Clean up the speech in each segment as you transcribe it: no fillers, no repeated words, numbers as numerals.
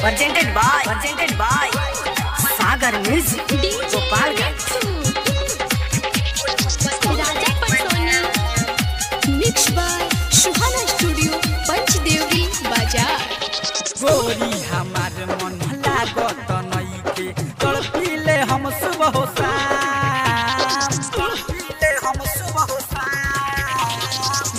Presented by Sagar Music, Gopalganj. Raja Patsoni. Mix by Suhana studio, Panchdevri बाजार। गोरी हमार मन लागत नइखे, तड़पिले हम सुबह हो शाम, तड़पिले हम सुबह हो शाम।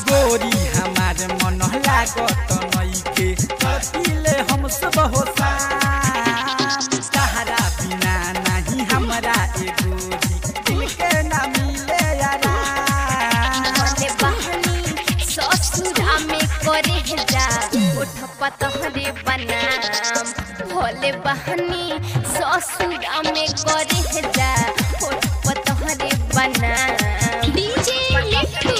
गोरी हमार मन लागत नइखे, तड़पिले हम सुबह हो शाम। तहरा बिना नहीं हमरा ए गोरी दिल के ना मिले आराम। भोले बहनी ससुरा में करे जा उठ पतहरे बनाम। भोले बहनी ससुरा में करे जा उठ पतहरे बनाम। DJ Mithu,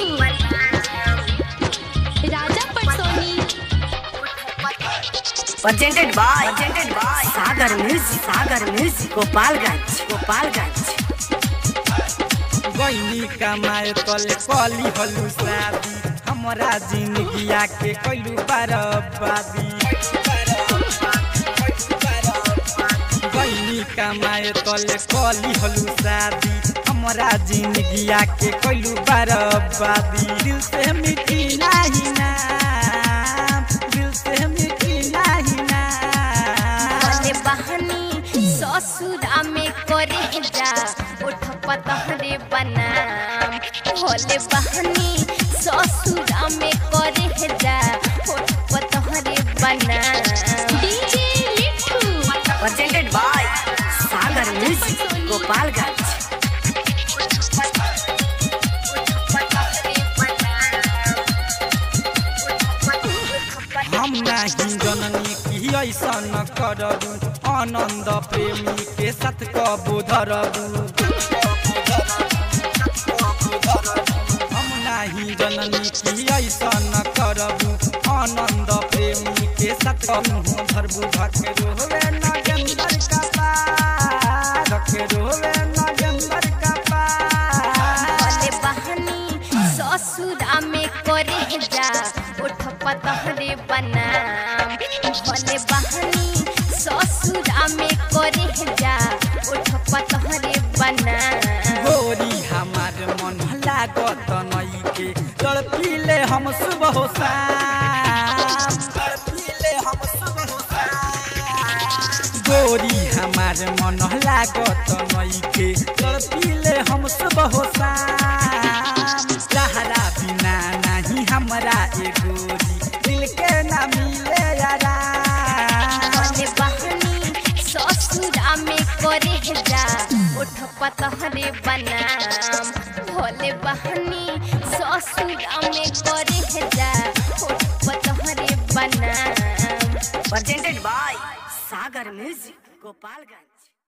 Raja Patsoni. Presented by Sagar Music, Sagar Music, Gopalganj, Gopalganj. गईनी कमाए तले कली हलू शादी, हमरा जिंदगिया के कैलू बर्बादी। गईनी कमाए तले कली हलू शादी, हमरा जिंदगिया के कैलू बर्बादी। दिल से मिटी नाही नाम, दिल से मिटी नाही नाम। भोले बहनी ससुरा में करे जा उठ पतहरे बनाम। भोले बहनी ससुरा में करे जा उठ पतहरे बनाम। DJ Mithu, Presented by Sagar Music, Gopalganj. हम नाही जननी की ऐसन करबू, आनंद प्रेमी के साथ कबू धरबू। हम नाही जननी की ऐसन करबू, आनंद प्रेमी के साथ कबू धरबू। धके रोवे नगेंदर का पार, धके रोवे नगेंदर का पार। भोले बहनी ससुरा में करे जा उठ पतहरे बनाम। भोले बहनी ससुरा में करे जा उठ पतहरे बनाम। गोरी हमार मन लागत नइखे, तड़पिले हम सुबह हो शाम, तड़पिले हम सुबह हो शाम। गोरी हमार मन लागत नइखे, तड़पिले हम सुबह हो शाम। तहरा बिना नहीं हमरा ए गोरी दिल के ना मिले आराम। भोले बहनी ससुरा में करे जा उठ पतहरे बनाम। भोले बहनी ससुरा में करे जा उठ पतहरे बनाम। Presented by Sagar Music, Gopalganj.